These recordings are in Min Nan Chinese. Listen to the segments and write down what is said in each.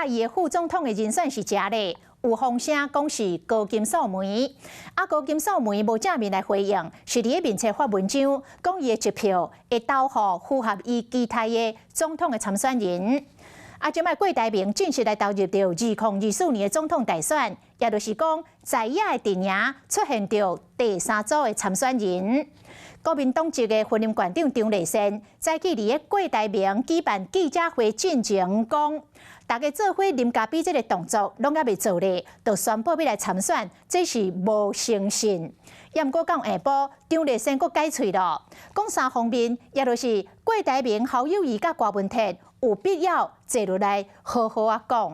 啊，伊的副總統的人選是誰咧？有風聲講是高金素梅，啊，高金素梅無正面來回應，是佇咧面冊發文章，講伊的一票會投予符合伊期待的總統的參選人。啊，這擺郭台銘正式來投入著2024年的總統大選，也就是講在野的陣營出現著第三組的參選人。國民黨籍的雲林縣長張麗善，早起佇咧郭台銘舉辦記者會進前講，大家做伙啉咖啡這个動作攏猶未做咧，就宣布欲來參選，這是無誠信。也毋過到下晡，張麗善閣改喙囉，講三方面，也就是郭台銘、侯友宜佮柯文哲有必要坐落來好好仔講。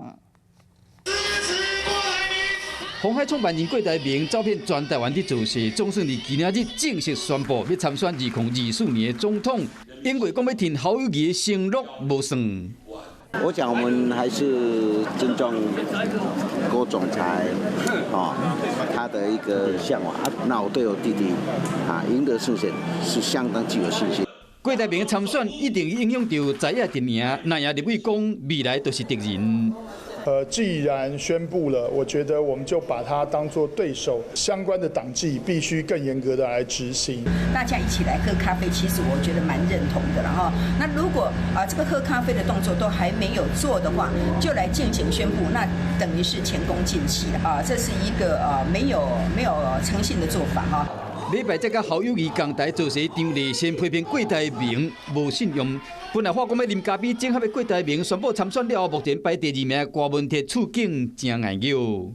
鴻海創辦人郭台銘走遍全台灣佇造勢，總算佇今仔日正式宣布欲參選2024年的總統。因為講欲挺侯友宜的承諾無算。我想我們還是尊重郭總裁，哦，他的一個向往。那我對我弟弟啊贏得勝選是相當具有信心。郭台銘的參選一定影響著在野陣營，那也立委講未來就是敵人。既然宣布了，我覺得我們就把它當作對手，相關的黨紀必須更嚴格的來執行。大家一起來喝咖啡，其實我覺得蠻認同的了哈。那如果啊這個喝咖啡的動作都還沒有做的話，就來進行宣布，那等於是前功盡棄了啊！這是一個沒有誠信的做法哈。禮拜才佮侯友宜仝台造勢，張麗善批評郭台銘無信用。本來話講欲啉咖啡，整合的郭台銘宣布參選了後，目前排第二名的柯文哲處境誠礙搝。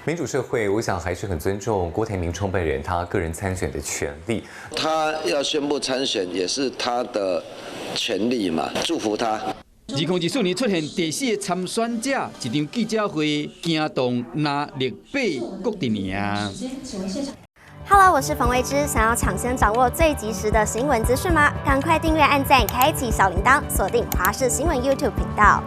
民主社會，我想還是很尊重郭台銘創辦人他個人參選的權利。他要宣布參選也是他的權利嘛，祝福他。2024年出現第四个參選者，一場記者會驚動藍綠白各陣營。 Hello，我是馮慧芝。想要搶先掌握最及時的新聞資訊嗎？趕快訂閱、按讚、開啟小鈴鐺，鎖定華視新聞 YouTube 頻道。